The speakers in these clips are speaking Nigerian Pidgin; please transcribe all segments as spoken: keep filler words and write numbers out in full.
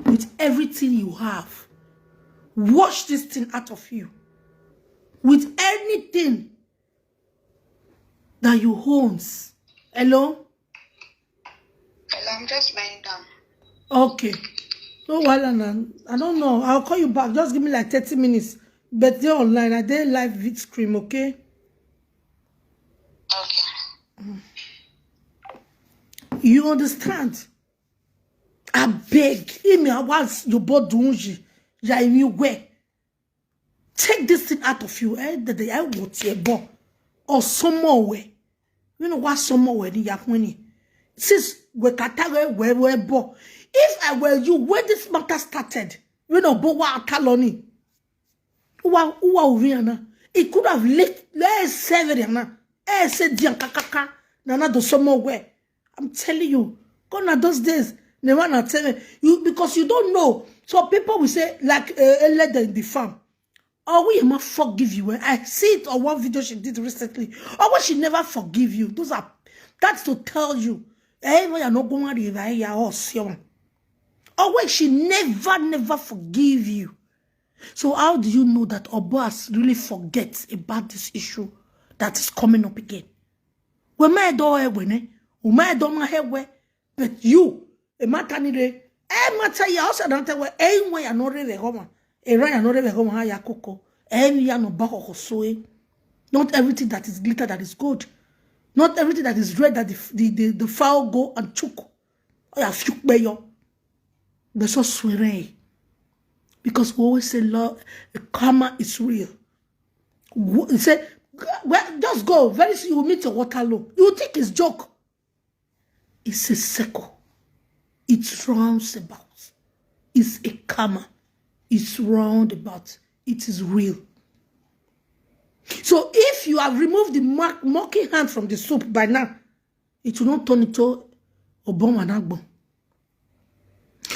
with everything you have. Wash this thing out of you. With anything that you owns. Hello? Hello, I'm just lying down. Okay. No wahala na. I don't know. I'll call you back. Just give me like thirty minutes. But they're online. I dey live vid screen, okay? Okay. You understand? I beg. Imi awas yobo dunji. Ya imi we. Take this thing out of you. Eh? The day I want your bo. Or some more way. You know what some more way ni yakuni. Since we katare we we bo. If I were you, when this matter started, you know, bo wa ataloni. Uwa uwa uriana. It could have let let seven na. Eh, say dian kakaka. Nana do some more way. I'm telling you, gone are those days. Never na tell me you, because you don't know. So people will say like uh, let them in the farm. Oh, we might forgive you. Eh? I see it on one video she did recently. Oh, when she never forgive you. Those are that's to tell you. Eh, when you're not going to the or so. Oh, when she never never forgive you. So how do you know that Obo has really forget about this issue that is coming up again? We may do it when eh, we may do my head where, but you, a matter ni re, a matter ya also don't tell where a way I know re homa, a right I know re homa ya koko, a ya no bako so eh. Not everything that is glitter that is gold. Not everything that is red that the the, the, the fowl go and chook. Oh, ya fiuk beyo. They so swear eh. Because we always say love, karma is real. Say, well, just go. Very soon you will meet your water low. You think it's joke. It's a circle. It rounds about. It's a karma. It's round about. It is real. So if you have removed the mocking hand from the soup by now, it will not turn into Obon Anagbo.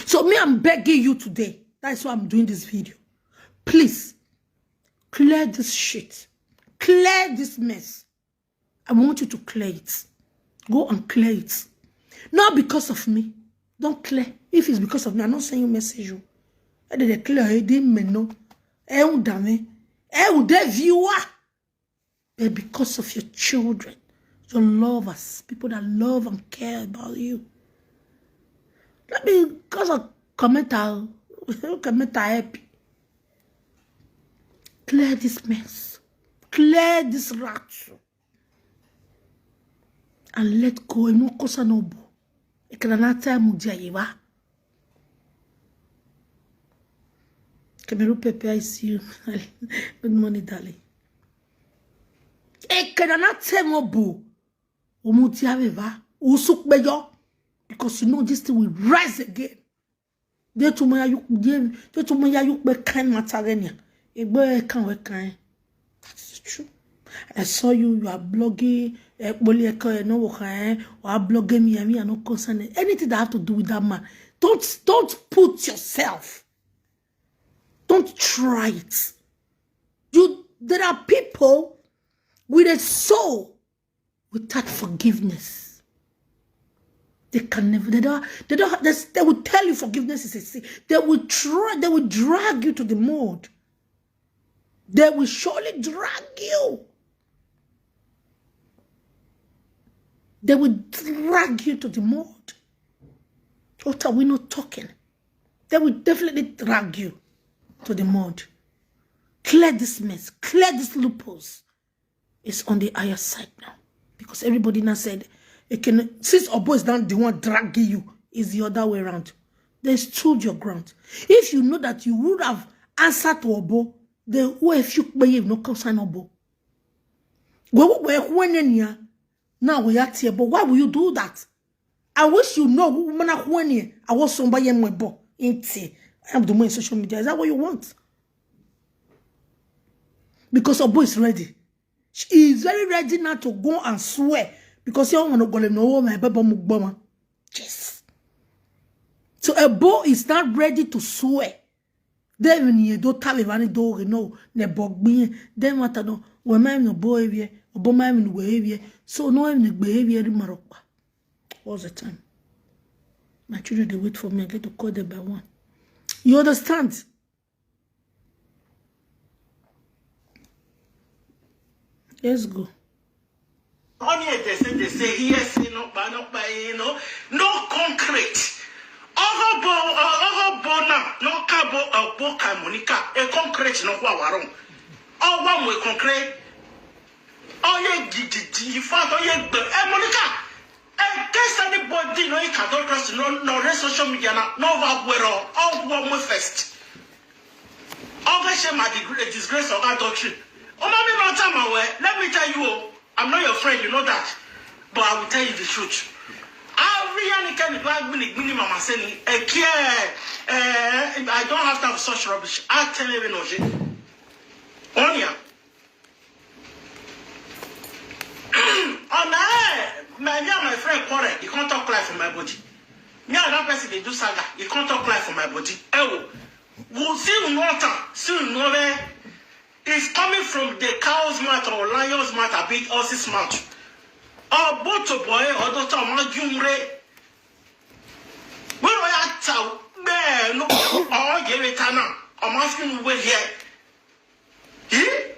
So me, I'm begging you today. That's why I'm doing this video. Please, clear this shit. Clear this mess. I want you to clear it. Go and clear it. Not because of me. Don't clear. If it's because of me, I'm not sending you message. You. I did a clear. I didn't mean no. I won't damn it. I would viewer. But because of your children, your lovers, people that love and care about you. Let me, because of comment, I'll comment, I help. Clear this mess. Clear this rat. And let go. Enu kosa no bo. Ekana na time dia yewa. Cameroon Pepe, I see you. Good morning, darling. Ekana na time obo. Omudia veva. Usuk beyo. Because you know this thing will rise again. They to my you they to my you be kind matter. Egbe kan we kan. That's true. I saw you, you are blogging, eh, Boli Eko, eh, no, eh, or blogging me, I mean, I no concern. Anything that have to do with that man, don't don't put yourself. Don't try it. You there are people with a soul without forgiveness. They can never, they don't, they don't, they, they will tell you forgiveness is a sin. They will try, they will drag you to the mud. They will surely drag you. They will drag you to the mud. What are we not talking? They will definitely drag you to the mud. Clear this mess, clear these loopholes. It's on the higher side now. Because everybody now said, it can, since Obo is not the one dragging you, it's the other way around. They stood your ground. If you know that you would have answered to Obo, then who if you pay if no come sign Obo? Well, what were when in here? Now we are here, but why will you do that? I wish you know who mana when I was somebody in my bo. Inti. I am the more in social media. Is that what you want? Because Obo is ready. She is very ready now to go and swear. Because you want to go no my baba mugboma. Yes. So Obo is not ready to swear. Then you don't tell me any do no ne bogbi. Then what I know. When my no boy here, Obo my no way here. So no any behavior in Morocco. What's the time? My children they wait for me. I get to call them by one. You understand? Let's go. Only they say they say yes, no, but no, but you know, no concrete. Ogobo, ogobo na, no kabo, obo ka Monica, a concrete no kwa waron. Owa mo concrete. Oye gidi, in fact, oye gbe. Eh, Monica, in case anybody no you can don't trust no no social media na, no wa wero, owa mo first. Oga shame and disgrace of adultery. Oh, mommy, no time away. Let me tell you, oh, I'm not your friend, you know that. But I will tell you the truth. Every year, can black mini mini mama send me a care. Eh, I don't have to have such rubbish. I tell you, no shit. Onya. On my, my, me and my friend quarrel. You can't talk life for my body. Me and that person they do saga. You can't talk life for my body. Ewo. Go see you no time. See you no there. It's coming from the cow's mouth or lion's mouth, a big horse's mouth. Or both to boy or daughter, my jumre. When I tell, man, no, or give it now. I'm asking you where here. Eh?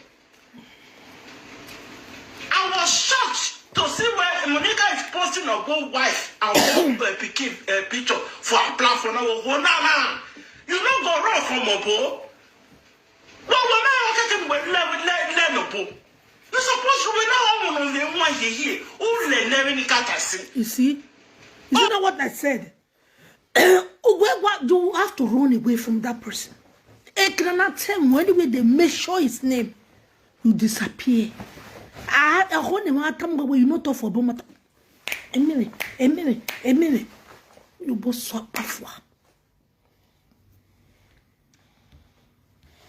I was shocked to see where Monica is posting her own wife and one uh, pikin uh, picture for her platform. I was going, nah, nah. You no go run from Obo. Well, well, man, okay, can we let let let Obo. You supposed to be now on the one here here. Who let never any cat I see? You see? Is that not what I said? Where what you have to run away from that person? It cannot tell me anyway they make sure his name. You disappear. I had a whole name I tell me you not talk for Bomata. A minute, a minute, a minute. You both swap before.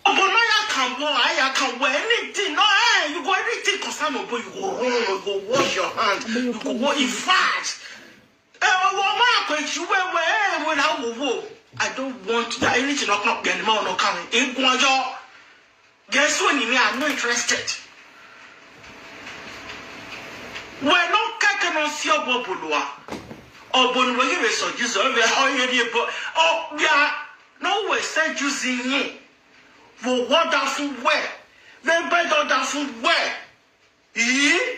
Obo no ya can go, I ya can wear anything. No, eh, you go anything concern Obo, you go run, you go wash your hand, you go go in fact. Eh, Obo ma ko you wear wear eh, when I will wo. I don't want that anything not not be anymore no coming. In Guajo. Guess when me I'm not interested. We're not kicking on your bobulua. Or bon will you so Jesus over how you did but oh yeah. No we said you sing me. For what does it wear? Then bread or does it wear? Eh?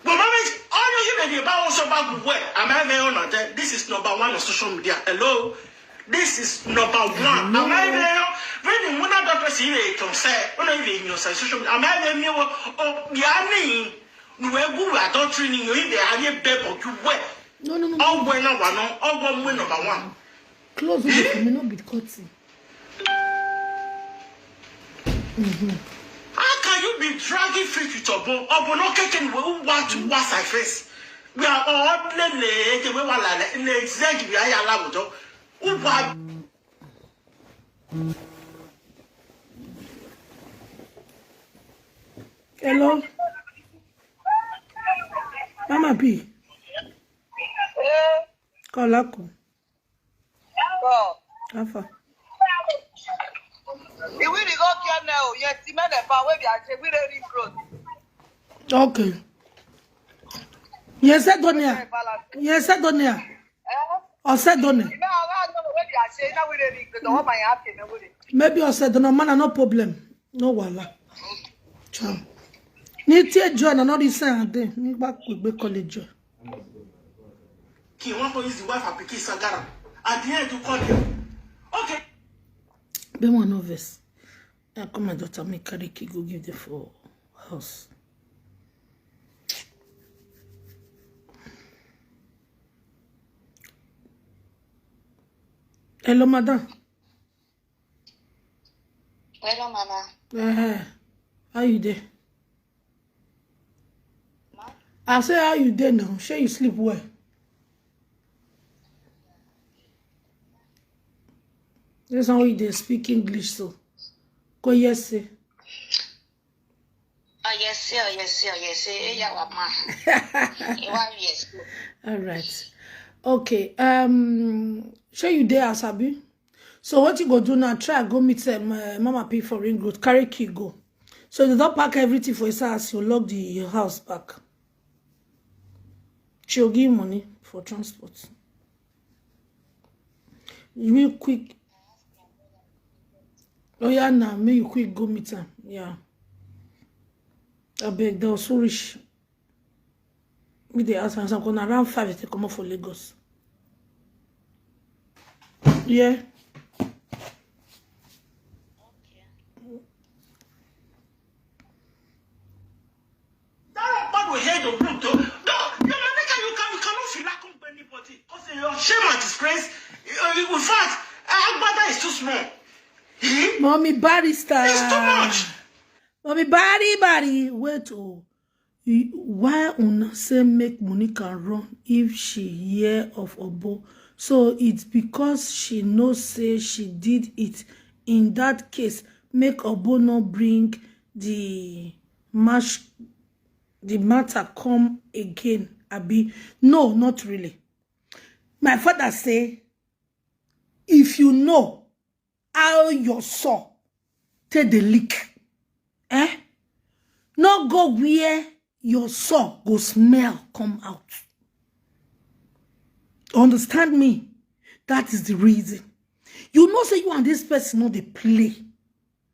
But mommy, all you hear me about also about wear. Am I very on that? This is number one on social media. Hello? This is number one. Am I there? When the one that person you can say, when I even your social media, am I there? Me oh, oh, yeah, me. No, we go adultery ni you in the area bebo you wear. No, no, no. Oh, when I want, oh, one way number one. Close it for me, not be cutting. How can you be dragging feet with Obo? Obo no keke ni we who want to wash my face. We are all lele the way wala le le zegi we are allowed to. Who want Hello? Mama P. Call Ako. Bro, Alpha. if we dey go care now, yes, the men dem wey be ase we dey ring road. Okay. You said Donia. You said Donia. Eh? Or said Donia. The men wey I know wey be ase now we dey ring road. What my happy now we dey. Maybe I said Donia man, no problem. No wala. Ciao. Ni tie John, another thing again. Ni back we college. He want to use the wife and pikin Sagara. At the end, you call him. Okay. Be one of us. I come my daughter make carry key go give the for house. Hello, madam. Hello, mama. Uh-huh. How you there? I say how you there now? Shey you sleep well? This one wey dey speak English so. Go yes say. Oh yes, oh yes, oh yes. Hey, yeah, what ma? Hey, why yes? All right. Okay. Um, shey you there, Asabi? So what you go do now? Try go meet um, uh, Mama P for Ring Road. Carry key go. So they don't pack everything for his house. You lock the your house back. She'll give money for transport. Real quick. Oh yeah, now me you quick go meet am. Yeah. I beg the Osurish. Me dey ask am, because around five they come up for Lagos. Yeah. That bad will head of Bruto. No, your manager, you can, you cannot feel like anybody. Because your shame and disgrace. Uh, in fact, Agbada is too small. Eh? Mommy barrister. It's too much. Mommy body body. Wait, oh. You, why una say make Monica run if she hear of Obo? So it's because she know say she did it. In that case, make Obo no bring the mash, the matter come again, abi? No, not really. My father say, if you know how your saw take the leak, eh? No go where your saw go smell come out. Understand me? That is the reason. You know say you and this person no dey play.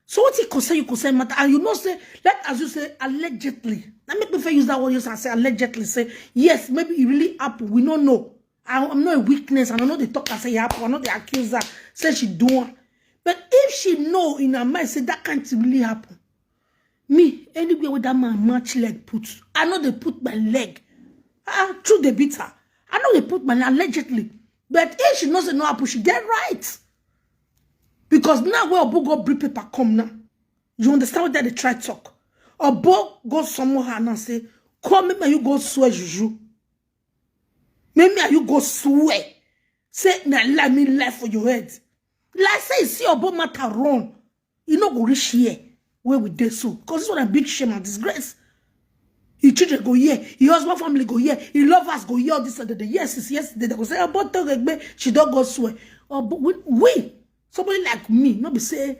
So what he concern you concern matter, and you know say, let as you say, allegedly. Let me prefer use that word, use and say allegedly. Say yes, maybe it really happened. We don't know. I, I'm not a witness, and I know the talk and say it happen. I know the accuser say she do am. But if she know in her mind say that can't really happen, me, anywhere with that man match leg put, I know they put my leg. Ah, through the bitter. I know they put my leg allegedly. But if she knows it not happen, she get right. Because now where Obo go bring paper come now. You understand what they try talk? Obo go somewhere and say, come make you go swear juju. Make me and you go swear. Say na lie me lie for your head. Like say you see Obo matter run. You no go reach here where we dey so. Because this one a big shame and disgrace. Your children go here, your husband family go here, your lovers go here, all this and that. Yes, it's yesterday. They go say, oh, but talk again, she don't go swear. Oh, but we, we, somebody like me, not be say,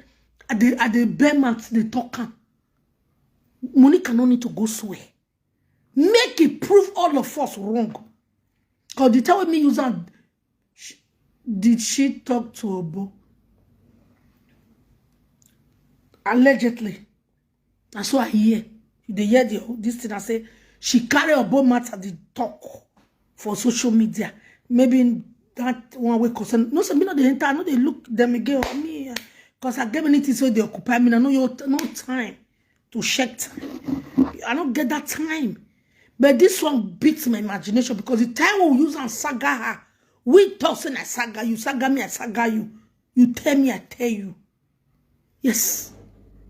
I dey, I dey bear mouth, they talk am. Monica no need to go swear. Make it prove all of us wrong. Because the time when me use am, sh-, did she talk to Obo? Allegedly. That's what I hear. You dey hear the, this thing I say, she carry Obo matter, the talk for social media. Maybe that one way concern. No, say me no dey enter, I no dey look them again. Me, because I get many things wey dey occupy me. I no your no time to check time. I don't get that time. But this one beats my imagination because the time we use and saga her, we talk say I saga you, saga me, I saga you. You tell me, I tell you. Yes.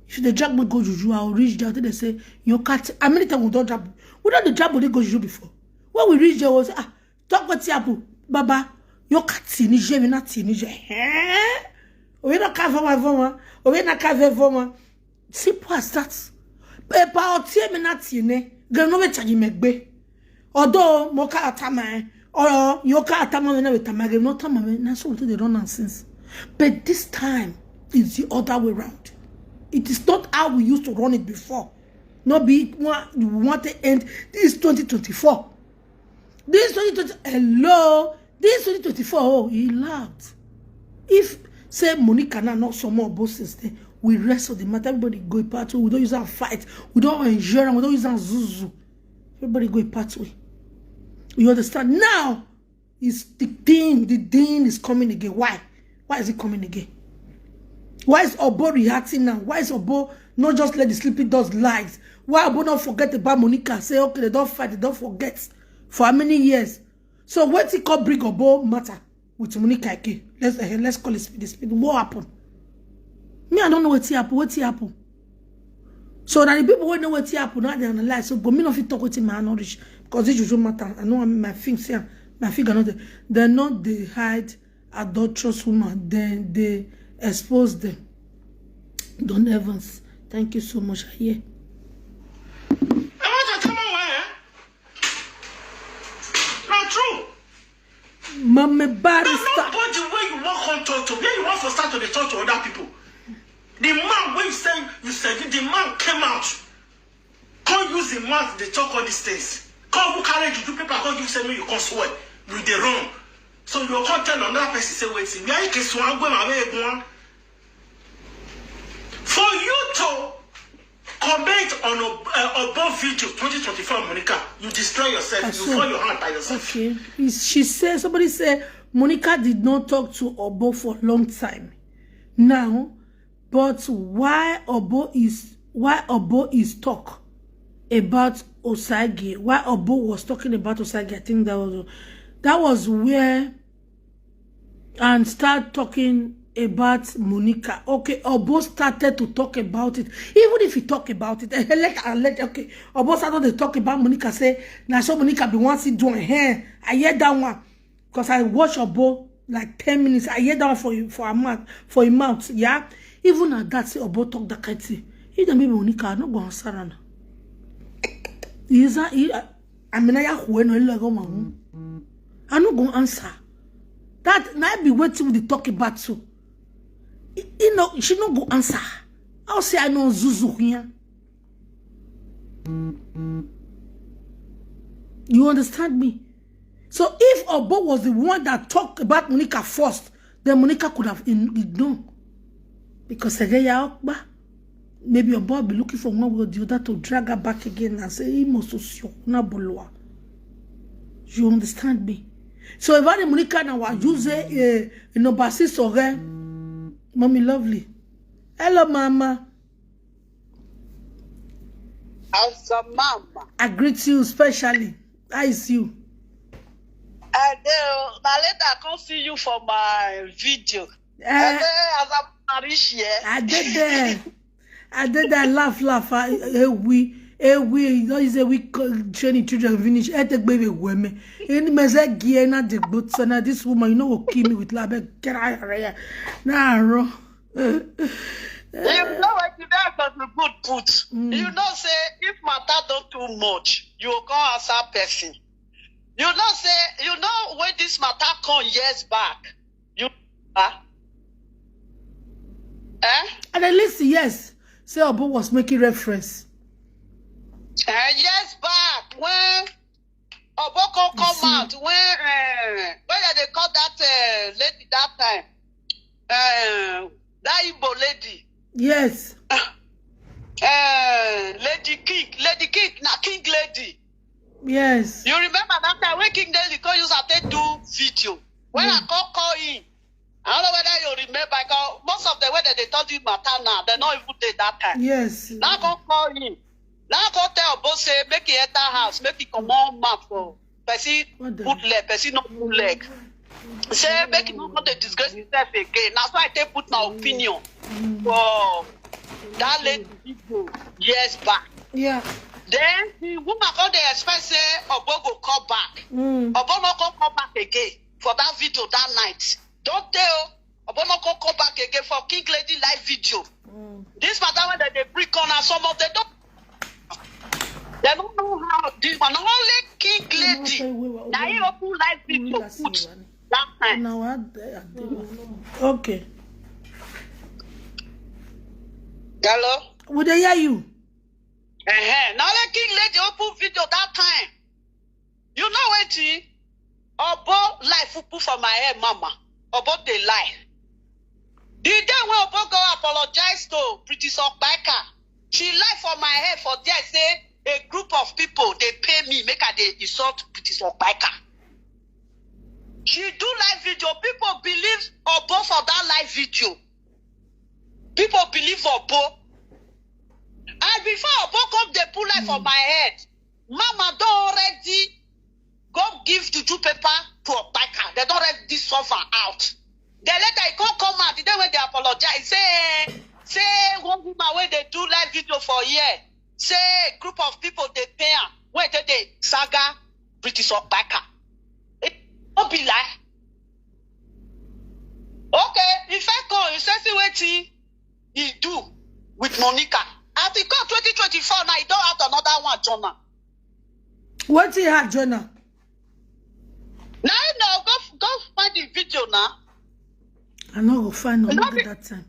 If they drag me go juju, I will reach there. They say, you can't. How many times we don't drag? We don't drag we go juju before. When we reach there, we say, ah, talk what happen. Baba, you can't see ni je, me not see ni je. Eh? We not cover my voma. We not cover voma. Simple as that. Pepa otie me not see ne. Gem no be charge me gbe. Although mo ka atama, eh, or you ka atama me na we tama, gem no tama me. Na so we dey run am since. But this time, it's the other way round. It is not how we used to run it before. No be one, we want to end this twenty twenty-four. This twenty twenty, hello, this twenty twenty-four, oh, he laughed. If say Monica now not some more bosses, then we rest of the matter. Everybody go part two. We don't use our fight. We don't enjoy am. We don't use our zuzu. Everybody go part way. You understand? Now, is the thing, the thing is coming again. Why? Why is it coming again? Why is Obo reacting now? Why is Obo not just let the sleeping dogs lie? Why Obo not forget about Monica? Say, okay, they don't fight, they don't forget. For how many years? So what he call bring Obo matter with Monica Ike? Let's, eh, let's call it speed, speed. What happened? Me, I don't know what happen. What happen? So now the people who know what happen, now they analyze. So, but me not fit talk with him, I not reach. Because this usual matter, I know my things here, my finger not there. They're not, they hide adulterous woman, then they expose them. Don Evans, thank you so much. I hear. I want to come on, eh? Not true. Mama Barrister. Nobody where you want come talk to, where you want for start to dey talk to other people. The man when you say, you said it, the man came out. Come use the mouth, they talk all these things. Come who carry juju paper, come you say me, you come swear. You dey wrong. So you come tell another person say, wait, where you can swear, go my way, go on. For you to comment on a uh, Obo video twenty twenty-four, Monica, you destroy yourself. You Aso. Fall your hand by yourself. Okay. Is- She said, somebody said Monica did not talk to Obo for a long time now, but why Obo is why Obo is talk about Osagie? Why Obo was talking about Osagie? I think that was that was where and start talking about Monica. Okay, Obo started to talk about it. Even if he talk about it, eh, let, uh, let okay, Obo started to talk about Monica. Say, now so Monica be once he doing hair. I hear that one because I watch Obo like ten minutes. I hear that one for him- for a mouth for a mouth. Yeah, even at that, say Obo talk that kind thing. If the baby Monica, I no go answer her. Is that he? I mean, I who no lego mamu. I no go answer. That na be wetin we dey talk about so. You know, she no go answer. I'll say I know Zuzu here. You understand me? So if Obo was the one that talked about Monica first, then Monica could have in- ignored. Because Segeya Okba, maybe Obo will be looking for one way or the other to drag her back again and say he must sue Okuna Bolua. You understand me? So if I Monica now I use a, a, a number six or a mommy lovely. Hello, mama. As a mama, I greet you specially. How is you? I do. Now later I come see you for my video. Eh, As a Marisha. I did there. I did that laugh, laugh. I, eh, we, eh, we, you know, it's a week training children finish. I take baby women. Any message gear, not the good. So now this woman, you know, will kill me with love. Get out of here. Nah, bro. You know what you know, but you good put. Mm. You know, say if matter don't too much, you go answer person. You know, say you know when this matter come years back. You ah, eh? And at least, yes, say Obo was making reference. Eh, years back when Obo come come see. Out when uh, when they call that uh, lady that time, uh, that Igbo lady, Yes, uh, Lady King, Lady King, na King Lady. yes. You remember that time when King Lady come use her take do video? When I come call him, I don't know whether you remember. Because most of the way that they told you matter now, they not even dey that time. Yes. Now come call him. Now come tell Obo say make he enter house, make he come on mouth for person What the- put leg, person no put leg. Say make he no go dey disgrace himself again. That's why I take put my opinion for that lady people years back. Yeah. Then the woman come dey expect say Obo go come back. Mm. Obo no come come back again for that video that night. Don't tell Obo no come come back again for King Lady live video. Mm. This matter when they dey bring corner, some of them don't. They don't know how this one. Only King Lady. Now he open live video put that time. Now I, I, I, okay. Hello. Would they hear you? Uh-huh. Now let King Lady open video that time. You know what? Obo life put for my head, mama. Obo dey lie. The day when Obo go apologize to British Okpaika, she lie for my head for there say a group of people they pay me make I dey insult British Okpaika. She do live video. People believe Obo for that live video. People believe Obo. And before Obo come dey put life for my head, Mama don already go give juju paper to Okpaika. They don already solve am out. Then later he come come out the day when they apologize. Say, eh, say one woman wey dey do live video for here. Say group of people dey pay am wey dey dey saga British Okpaika. It no be lie. Okay, if I come, you say see wetin he do with Monica. As he come twenty twenty-four now, he don add another one join am. What he had, Jonah? Now you know, go go find the video now. I no go find no No at be- that time.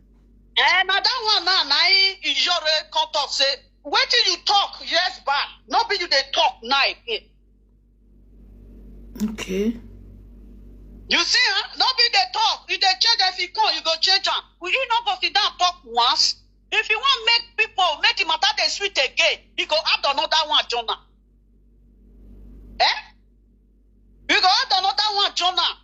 Eh, na that one now, na him Ijore come talk say wetin you talk years back, no be you dey talk now again. Okay. You see, huh? No be dey talk. You dey change as he come, you go change am. Will you not go sit down talk once? If you want make people make the matter dey sweet again, you go add another one join am. Eh? You go add another one join am.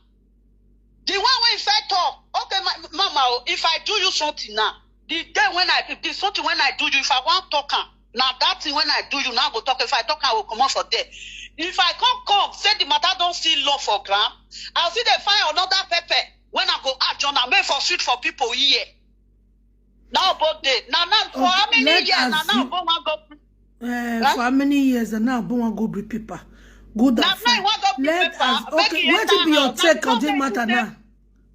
The one wey you first talk, okay, my, mama, oh, if I do you something now, the day when I, if the something when I do you, if I wan talk am, na that thing when I do you now go talk. If I talk am, I go comot for there. If I come come say the matter don still low for ground, I still dey find another pepper when I go add join am, make for sweet for people here. Now both day. Now now for how many years? Now now go one go. Uh, for how many years and now go one go bring paper? Good. Now now one go bring paper. Okay, what be your take on this matter now?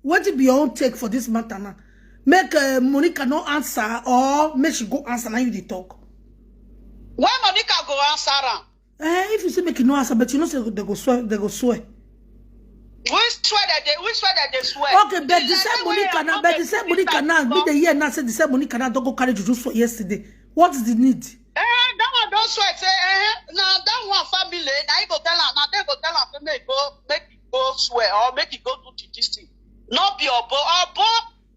What be your own take for this matter now? Make uh, Monica no answer or make she go answer now you dey talk. Why Monica go answer am? Eh, if you say make you no answer, but you know say they go swear, they go swear. We swear that they, we swear that they swear. Okay, but the same Monica now, but the same Monica now, be the year now say the same Monica now don't go carry juju swear yesterday. What is the need? Eh, that one don't swear. Say, eh, now that one family, now you go tell her, now they go tell her, say make go, make it go swear or make it go do the this thing. Not be obo, obo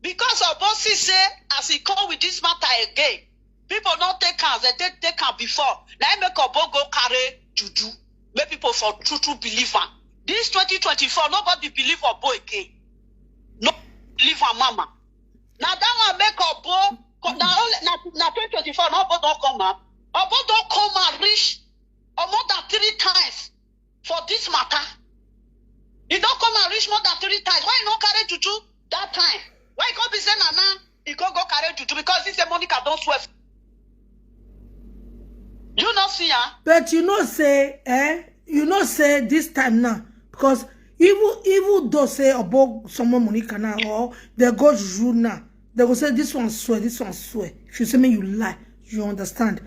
because obo see say as he come with this matter again. People no take am, they take take am before. Na im make Obo go carry juju. Make people for true true believe am. This twenty twenty-four, nobody believe Obo again. No believe am, mama. Na that one make Obo come na only na na twenty twenty-four na Obo don come am. Obo don come and reach more than three times for this matter. He don come and reach more than three times. Why you no carry juju that time? Why you come be say na now he go go carry juju because he say Monica don swear. You no see am. But you know say, eh? You know say this time now because even even though say Obo someone Monica now or they go juju now, they go say this one swear, this one swear. If you say me you lie, you understand?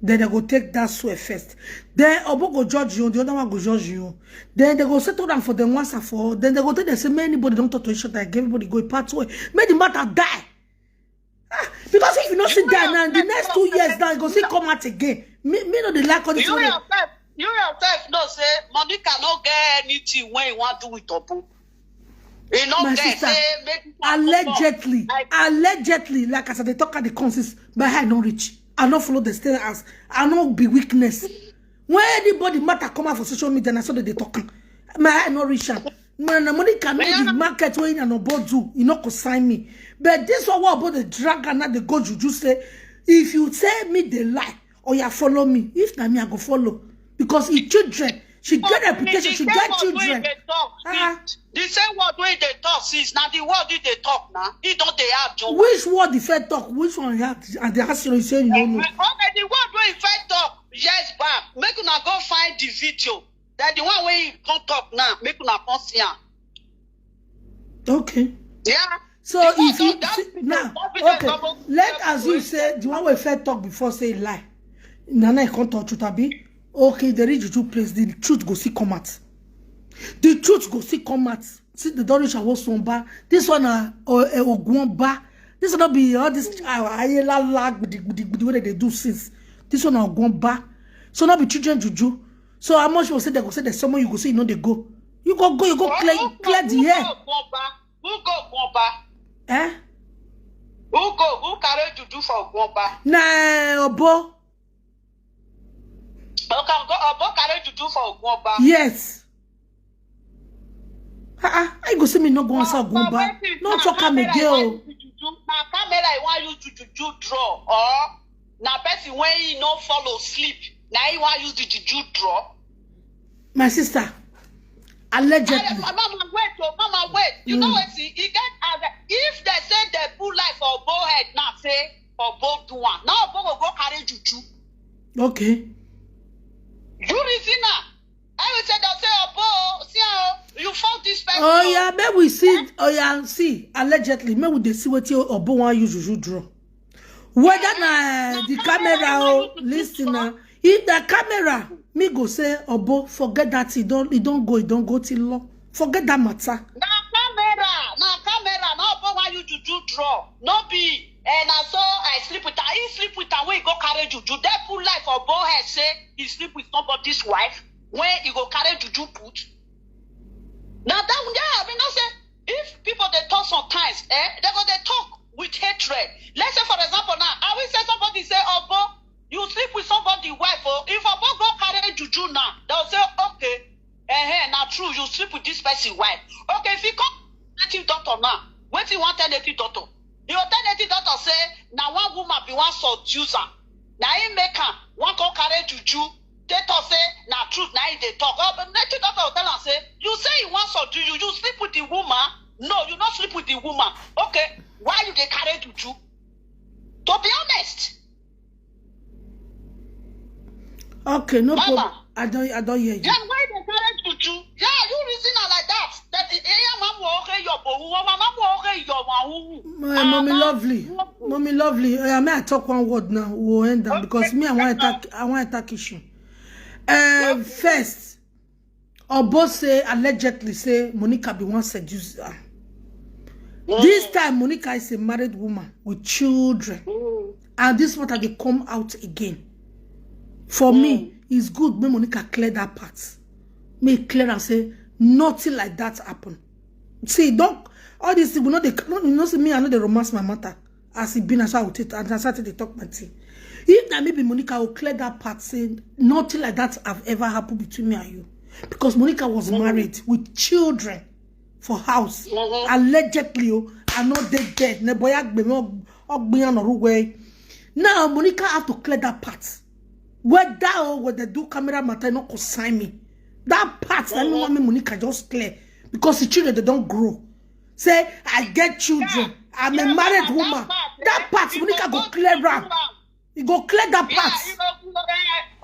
Then they go take that swear first. Then Obo go judge you, the other one go judge you. Then they go settle down for them once and for all. Then they go tell them say make anybody don't talk to each other again. Everybody go part way. Make the matter die. Ah, because if you not sit down now, the next two years now, you go see come out again. Me, me no dey like all this. You yourself, you yourself know say Monica no get anything when you want do with Obo. You know, my sister, say, allegedly, like, allegedly, like as I dey talk at the consis, my head no reach. I no follow the stay as I no be weakness. When anybody matter come out for social media, na so they dey talk. My head no reach am. Man, na Monica know the market wey na Obo do, e no concern me. But this one wey Obo dey drag and now dey go juju say, if you say me dey lie, oya follow me. If na me, I go follow because e children, she get reputation, she get children. Ah, the same word wey dey talk since na the word he dey talk na he don dey add join. Which word he first talk? Which one? I dey ask you, you say you no know. Okay, the word wey he first talk years back, make una go find the video. Then the one wey he come talk now, make una come see am. Okay. Yeah. So if you see, now, okay, let as you say the one wey first talk before say lie. Na na come talk truth abi? Okay, the reach juju place, the truth go see come out. The truth go see come out. See the don reach Awosomba. This one na uh, uh, Ogunba. This one no be all this uh, ayelala gbidi gbidi gbidi wey dem dey do since. This one na Ogunba. So no be children juju. So how much you say they go say there's someone you go say you know they go. You go go, you go clear, clear the hair. Who go Ogunba? Eh? Who go? Who carry juju for Ogunba? Na Obo. Okan go Obo carry juju for Ogunba. Yes. Ah, ah, I go see me no go answer Ogunba. No talk am again o. Na camera I want you to juju draw or na person when he no follow sleep. Na he want use the juju draw. My sister, allegedly. Mama, wait, oh, mama, wait. You mm. know what? See, he get as if they say they put life for Obo head now, say Obo do one. Now Obo go go carry juju. Okay. You reason now. I will say that say Obo, see how you found this person. Oh yeah, may we see. Oh yeah, see. Allegedly, may we dey see what your Obo want you juju draw. Whether na the camera o listen na if the camera me go say Obo forget that e don e don go e don go till law forget that matter. Na camera, na camera, na Obo why you juju draw. No be eh, na so I sleep with her. He sleep with her when he go carry juju. They put life for Obo head say he sleep with somebody's wife when he go carry juju put. Na that one there I mean no say if people dey talk sometimes eh, they go dey talk with hatred. Let's say for example now, are we native doctor. He go tell native doctor say na one woman be wan seduce am. Na him make am wan come carry juju. Take talk say na truth na him dey talk. Oh, but native doctor go tell am say, you say you wan seduce you, you sleep with the woman? No, you no sleep with the woman. Okay, why you dey carry juju? To be honest. Okay, no problem. I don't, I don't hear you. Then why they carry juju? Yeah, you reason am like that. That eh, eh, yeah, mamu okay your bohu, oh, mamu okay your wahu. Uh, mommy lovely, mommy lovely. Uh, may I talk one word now? We'll end down because me, I want to attack. I want to attack issue. Uh, first, Obo say allegedly say Monica be one seducer. This time, Monica is a married woman with children, and this matter dey come out again. For me, it's good make Monica clear that part. Make clear and say nothing like that happen. See, don't all these people know they no, you know see me, I know they romance my matter. As it been, as I would take, as I started to talk my thing. If that maybe Monica will clear that part, say nothing like that have ever happened between me and you, because Monica was married with children for house. Allegedly, oh, I know they dead. Neboya gbemi ogbiyan oruwe. Now Monica have to clear that part. Whether or whether do camera matter, no consign me. That part, I mean, want me Monica just clear because the children they don't grow. Say I get children. I'm a married woman. That part, Monica go clear am. You go clear that part.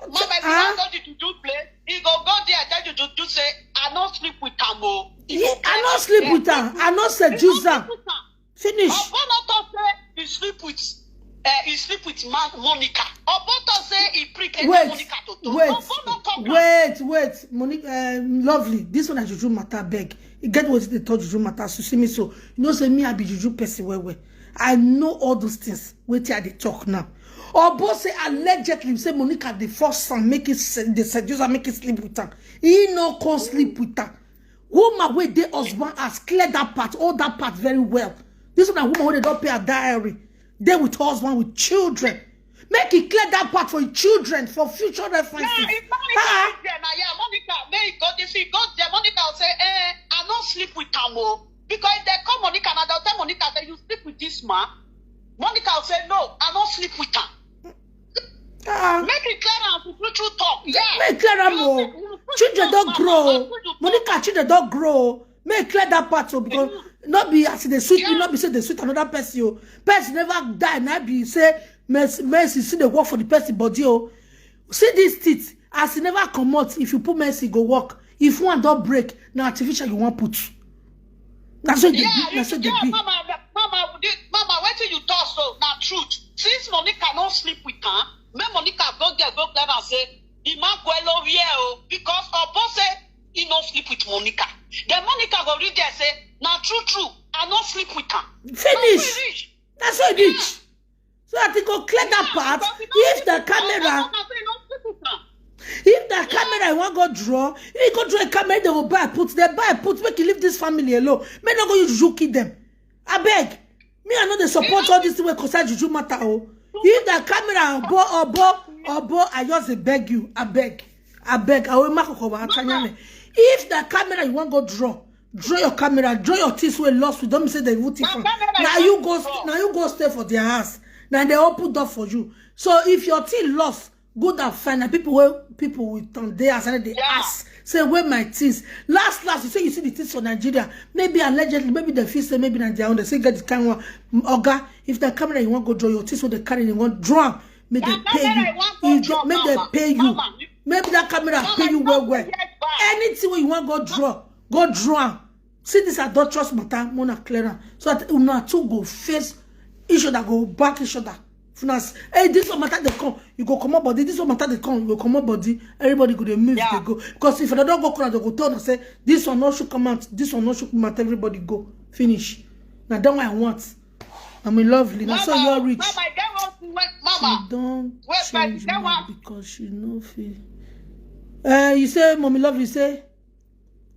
Mama, if you want go to do play, he go go there tell you to do say I no sleep with am o. I no sleep with am. I no seduce am. Finish. Obo no talk say he sleep with uh, he sleep with man, Monica. Obo talk say he prick and Wait, Monica to wait, Obo no talk am. wait, wait, Monique, um, lovely. This one na juju matter, beg. You get what they talk juju matter. You see me so. You know, say me, I be juju person well well. I know all those things. Wait till they talk now. Obo say allegedly say Monica the first son make it se- the seducer make it sleep with her. He no come sleep with her. Woman wey dey husband has clear that part, all that part very well. This one na woman wey dey don pay her diary, dey with husband with children. Make e clear that part for im children for future references. Yeah, if Monica Ah. is there now, yeah, Monica, may he go this, he go there. Monica will say, eh, I no sleep with am o. Because if they call Monica now, they'll tell Monica that you sleep with this man. Monica will say, no, I no sleep with am. Ah, Make it clear and to true true talk. Yeah. make clear am o. Children don grow. Monica children don grow. Make clear that part o, because no be as e dey sweet me, no be say dey sweet another person o. Person never die, na be say Mercy, Mercy still dey work for the person body o. See this teeth, as e never comot, if you put Mercy, e go work. If one don break, na artificial you wan put. Na so e dey Yeah, be, na you so e dey yeah, be. Mama, Mama, this, Mama, wetin you talk so na truth. Since Monica no sleep with am, make Monica go there go clear am say the man go hello here o, because Obo say he no sleep with Monica. Then Monica go read there say na true true, I no sleep with am. Finish. Finish. Na so e reach. So that e go clear that part. If the camera, if the camera you wan go draw, you go draw a camera. They go buy put, they buy put. Make you leave this family alone. Make no go use juju kill them. Abeg, me I no dey support all this thing wey concern juju matter o. If the camera, Obo, Obo, Obo, I just dey beg you, abeg, abeg, I will mark Okoba Atanyane. If the camera you wan go draw, draw your camera, draw your things wey lost. We don't say they even thief am. Na you go, na you go stay for their house. Na they open door for you. So if your thing lost, good and fine. Na people wey people with turn dey as they ask say where my things. Last last, you say you see the things for Nigeria. Maybe allegedly, maybe they feel say maybe na their own. They say get the kind one. Oga, if the camera you wan go draw your things wey they carry, you wan draw am. Make they pay you. Make they pay you. Maybe that camera pay you well well. Anything wey you wan go draw, go draw am. See this adulterous matter, Mona clear am. So that una two go face each other, go back each other. If una s- hey, this one matter they come, you go comot body. This one matter they come, you go comot body. Everybody go dey move, they go. Because if they don't go corner, they go tell them say this one no should come out, this one no should come out. Everybody go finish. Now that one I want. I'm in lovely. Now so you're rich. Mama, I get one thing wey- Mama, She don't wait, but change that now one- because she no feel. Uh, you say, mommy lovely, say.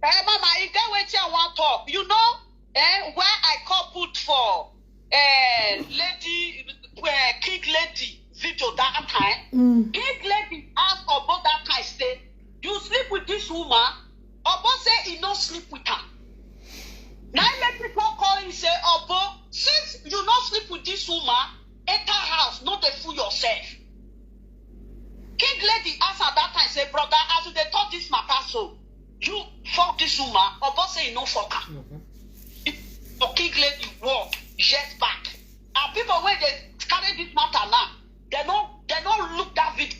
Eh, Mama, you get wetin I wan talk. You know, eh, where I call put for eh, lady, eh, King Lady video that time. Mm. King Lady ask Obo that time say, you sleep with this woman? Obo say he no sleep with her. Now he make people call him say, Obo, Since you no sleep with this woman, enter house, no dey fool yourself. King lady ask at that time, say, "Brother, as you dey talk this matter so, you fuck this woman?" Obo say he no fuck her. So king lady war years back. And people wey dey carry this matter now, they no they no look that video.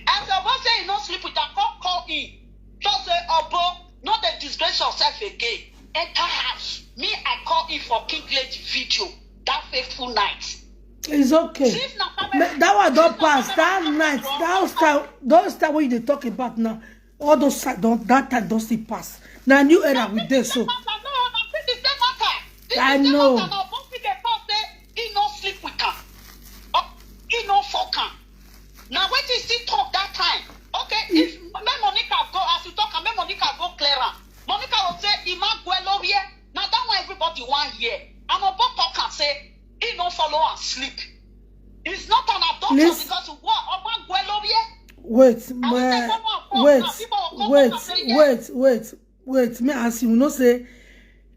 As Obo say he no sleep with her, come call him. Just say, "Obo, no dey disgrace yourself again. Enter house." Me, I call him for king lady video that faithful night. It's okay. Since na camera, that one don pass. That night, that time, those time wey you dey talk about now, all those side don that time don still pass. Na new era we dey so. I know. He no sleep with am. He no fuck am. Now wetin he still talk that time? Okay, if make Monica go, as you talk, make Monica go clear am. Monica will say, "Ima gwe lori e." Now that one everybody wan hear. And Obo talk am say he no follow am sleep. It's not an abduction. Listen. Because what? Oba gwe lori e. Wait, wait, wait, wait, wait, wait. Me ask you, you know say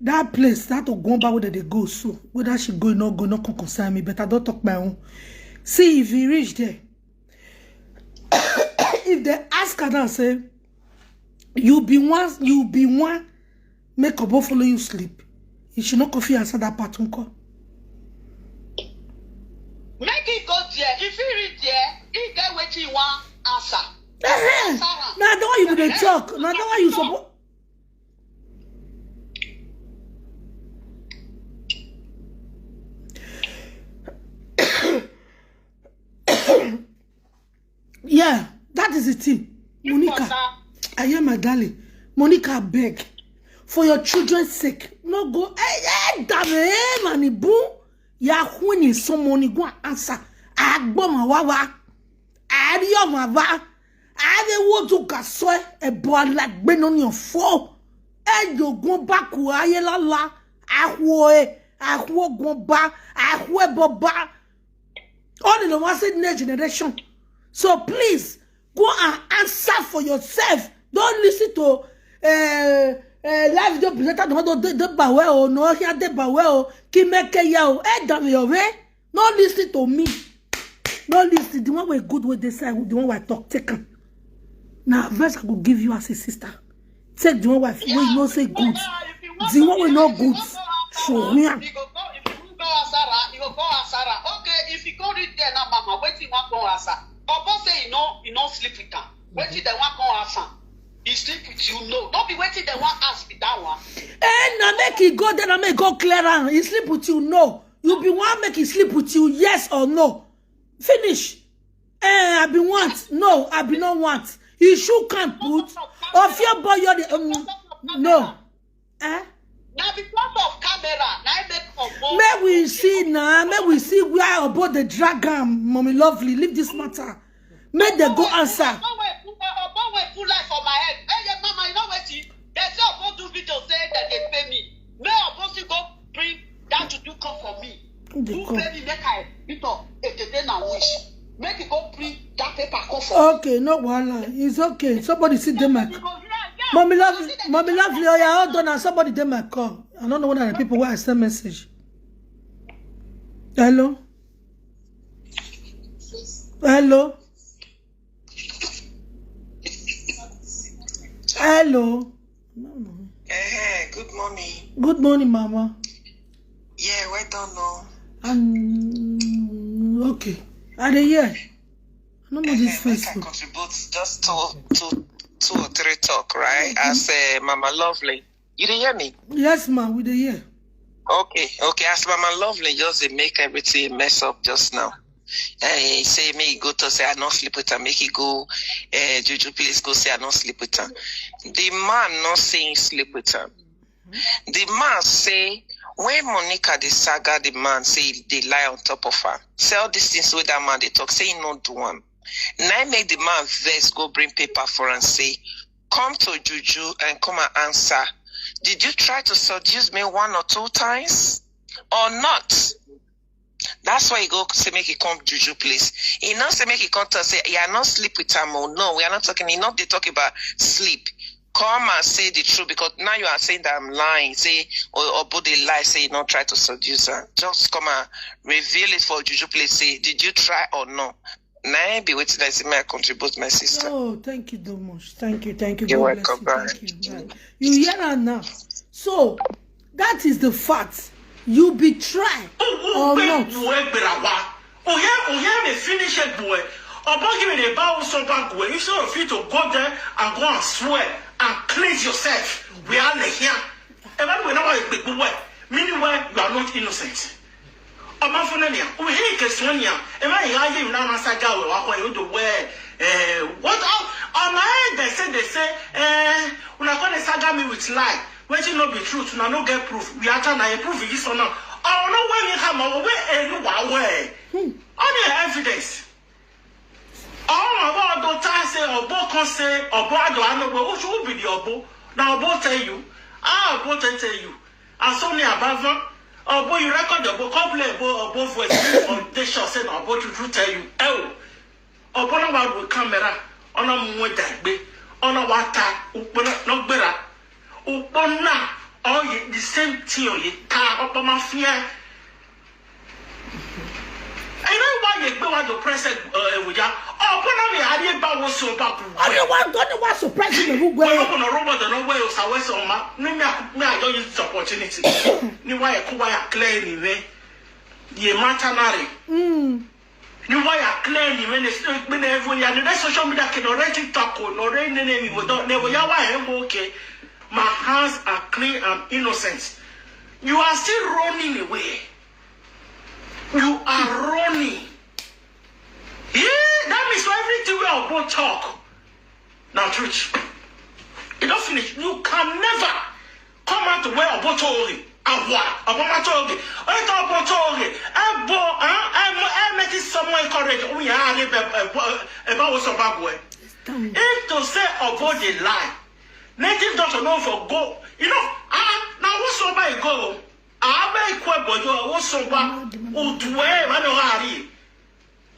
that place, that Ogunba where they go so, whether she go, no go, no come concern me, but I don't talk my own. See, if he reach there, if they ask her now, say, "You be one, you be one, make Obo follow you sleep." If she no coffee answer that part, unko. Make it go there. If he reach there, he get wetin he wan answer. Now the one you go dey talk. Now the one you suppose. Yeah, that is the thing. Monica, I hear my darling. Monica, beg, for your children's sake, no go. Hey, hey, damn it, man, boom. Ya when is some money go and answer. Agbo ma wa wa. Ari o ma wa. Ari wo du ka so e bo alagbe no ni ofo. E yo gun ba ku aye lala. Ahwo e, ahwo gun ba, ahwo e bo ba. All the one say next generation. So please, go and answer for yourself. Don't listen to uh, uh, live video presenter. No, don't dey bawe o. No, here dey bawe o. Ki make ya o. Eh, damn your way. No listen to me. No listen. The one wey good wey dey side, the one wey I talk, take am. Now, verse I go give you as a sister. Take the one wey you know say good. The one wey no good, show me am. He go go, if you go answer her, he go go answer her. Okay, if you go read there now, mama, wetin you wan go answer? Obo say he no, he no sleep with am. Wetin dem wan come ask am? He sleep with you? No. No be wetin dem wan ask be that one. Eh, na make he go there, na make he go clear am. He sleep with you? No. You be wan make he sleep with you? Yes or no? Finish. Eh, I be want. No, I be no want. He should can't put. Of your boy, you're the, um, no. Eh? Na because of camera, na im make Obo. May we see now. May we see where Obo dey drag am. Mommy lovely, leave this matter. Make dem go answer. Obo wey put, Obo wey put light for my head. Hey, yeah, mama, you know wetin? Dem say Obo do video say dem dey pay me. May Obo still go bring that juju come for me. Who pay me make I meet up? Ekete na wish. Make you go bring that paper come for me. Okay, no wahala. It's okay. Somebody sit there, my. You go hear, yeah. Mommy love, mommy love, oh yeah, hold on. Somebody dey my call. I don't know what are the people where I send message. Hello. Hello. Hello. Eh, good morning. Good morning, Mama. Yeah, well done, no. Um, okay. Are they here? I don't know this Eh, make I Facebook. Contribute just two, two, two or three talk, right? As uh, Mama Lovely. You dey hear me? Yes, ma, we dey here. Okay, okay. As Mama Lovely just dey make everything mess up just now. Eh, say me go to say I don't sleep with her. Make he go, uh, juju please go say I don't sleep with her. The man not saying sleep with her. The man say when Monica the saga the man say he dey lie on top of her. Say all these things wey that man dey talk say he no do am. Now make the man vex go bring paper for am say come to juju and come and answer. Did you try to seduce me one or two times or not? That's why he go say make he come juju place. He not say make he come tell say, "Yeah, I not sleep with am o." No, we are not talking. He not dey talk about sleep. come and say the truth, because now you are saying that I'm lying. Say, or, or but they lie, say you not try to seduce her. Just come and reveal it for Juju, please. Say, did you try or no? Now be waiting. I say, may I contribute, my sister? Oh, thank you so much. Thank you, thank you. You're God bless welcome. You. Thank you. Right. You hear her now. So that is the fact. You betray or not. Uhe uhe me finish it boy. Obogi me dey bow so back way. Instead of you to go there and go and swear and cleanse yourself, we are here. Everyone we know why you way. Meanwhile, you are not innocent. Ọmọ fún ẹni à, òun hí ìkẹsùn ẹni à, ẹ má yà á yé ìlú náà sága wẹ̀ wá kọ́ ẹ̀ ó dò wẹ́ ẹ̀ what ọmọ ẹ̀ dẹ̀ ṣe dẹ̀ ṣe ẹ̀ una kọ́ ni sága mi with lie wetin no be truth una no get proof we ata na ẹ̀ proof yìí sọ náà ọ̀rọ̀ náà wẹ̀ yín ká mọ̀ wẹ̀ ẹ̀ ló wà wẹ̀ ẹ̀ all the evidence ọ̀rọ̀ àwọn ọ̀dọ́ tá a ṣe ọ̀bọ kan ṣe ọ̀bọ àdó ànúgbò oṣù who be the ọ̀bọ na ọ̀bọ tell you ah ọ̀bọ tell tell you asọ́ni àbáfán ọ̀bọ you record ọ̀bọ call play ọ̀bọ ọ̀bọ voice you for dey sure say na ọ̀bọ true true tell you ẹ o ọ̀bọ náà wà lórí camera ọ̀nà mú wọn dàgbé ọ̀nà wà ta òpó náà gbéra òpó náà ọ̀yẹ the same thing ọ̀yẹ ta ọ̀pọ̀ máa fi ẹ́ ẹ̀rọ wà yẹ gbé wà lọ press ẹ̀ wòjá ọ̀pọ̀ náà mi àdé bá wọ́n sọ bá kú Only one God was surprising the whole Wọ́n world. kò náà robot ọ̀nà wẹ́ ọ̀sà wẹ́sẹ̀ ọ̀ma ní mi àkókò mi àjọ use this opportunity ní wáyà kó wáyà clear anyway yẹ matter náà rè Mm. ní wáyà clear anyway ní pé ní ẹ̀fọ́ yà ní rẹ́ social media kì ní ọ̀rẹ́ TikTok kò ní ọ̀rẹ́ ní ní ìwé dán ní ẹ̀fọ́ yà wá ẹ̀ ń wọ okay my hands are clean and innocent you are still running away you are running yeah that means for everything wey obo talk na truth e don finish you can never come out to wear obo tori awa obo ma tori oye to obo tori ebo eh emo eh make it someone encourage o ya are be ebo ebo wo so ba go e if to say obo dey lie native doctor no for go you know ah na wo so ba e go o ah be ku ebo yo wo so ba o du e ma no ari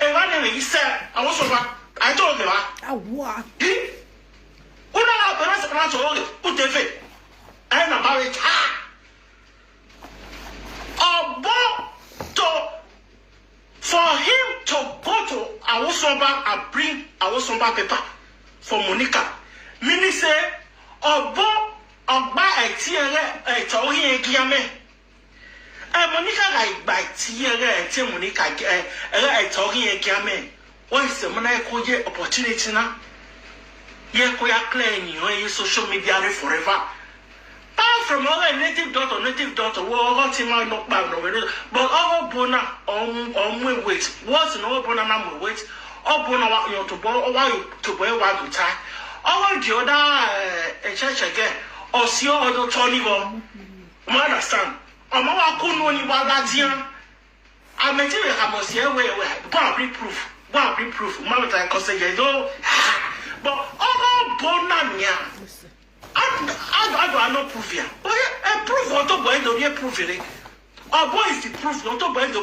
e ma ne ni se a wo so ba a to de ba Awa. una na bere se na to o te fe ai na ba we ta obo to for him to go to Awosomba and bring Awosomba paper for Monica meaning say obo ogba eti ere eto oyin egiame e Monica ga igba eti ere eti Monica ere eto oyin egiame wọ́n ṣe mọ́ náà kó yẹ opportunity náà yẹ kó yá clear ènìyàn yẹ social media rẹ forever. Apart from all the native doctor, native doctor, we all got him out no bad no we but all bona um um wait. What's no bona na mo wait. All bona wa yo to bo wa yo to bo wa do ta. All the other eh church again. Or see all the Tony go. You understand? Omo wa kunu ni wa ladian. Ameti we kamo si ewe ewe. Go and bring proof. Go and bring proof. Mama ta ko se ye do. But all bona nya. I I I don't know proof here. But yeah, a proof on top boy do ye proof here. Our boy is the proof on top boy do